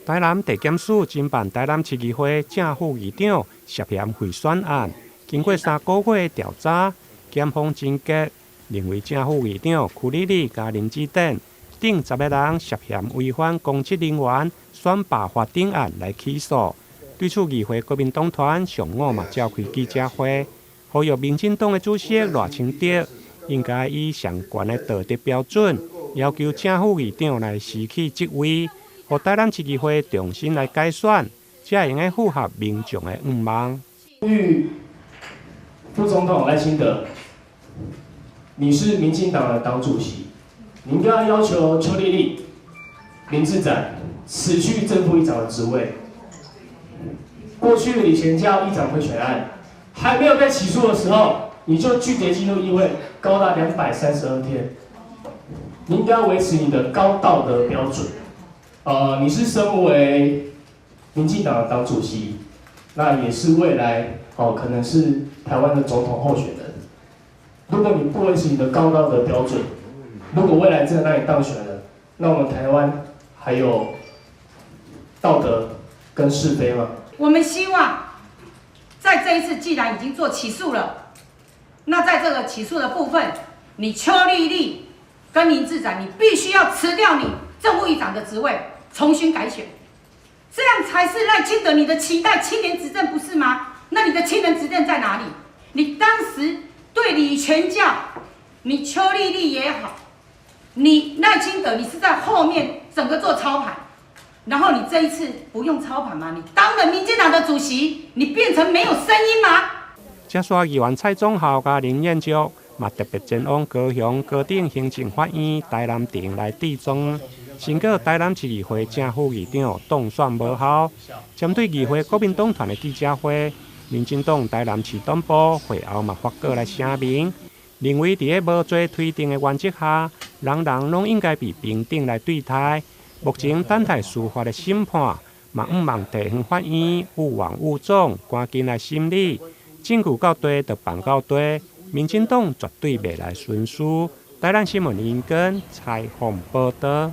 台南地檢署偵辦台南市議會正副議長涉嫌賄選案，經過3個月的調查，檢方偵結認為正副議長邱莉莉佮林智典等10個人涉嫌違反公職人員選罷法等案來起訴。對此，議會國民黨團上午嘛召開記者會，呼籲民進黨的主席賴清德應該以上懸的道德標準，要求正副議長來辭去職位，予台南市議會重新來改選，才會用符合民眾的願望。呼籲副總統賴清德，你是民進黨的黨主席，你應該要求邱莉莉、林智展辭去正副議長的職位。過去李乾教議長賄選案還沒有被起訴的時候，你就拒絕進入議會高達232天。你應該維持你的高道德標準。你是身為民進黨的黨主席，那也是未來哦，可能是台灣的總統候選人。如果你不維持你的高道德標準，如果未來真的讓你當選了，那我們台灣還有道德跟是非嗎？我們希望，在這一次既然已經做起訴了，那在這個起訴的部分，你邱莉莉跟林智展，你必須要辭掉你正副議長的職位，重新改選，這樣才是賴清德你的期待清廉執政，不是嗎？那你的清廉執政在哪裡？你當時對李全教，你邱莉莉也好，你賴清德，你是在後面整個做操盤。然後你這一次不用操盤嗎？你當了民進黨的主席，你變成沒有聲音嗎？這煞議員蔡總孝佮林彥玉嘛特別前往高雄高等行政法院台南庭來指狀，申告台南市議會正副議長當選無效。針對議會國民黨團的記者會，民進黨台南市黨部會後嘛發稿來聲明，認為佇咧無罪推定的原則下，人人攏應該被平等來對待。目前等待司法的審判，嘛向望地方法院有王有總趕緊來審理，證據到底就辦到底，民進黨絕對袂來徇私。台南新聞林根採訪報導。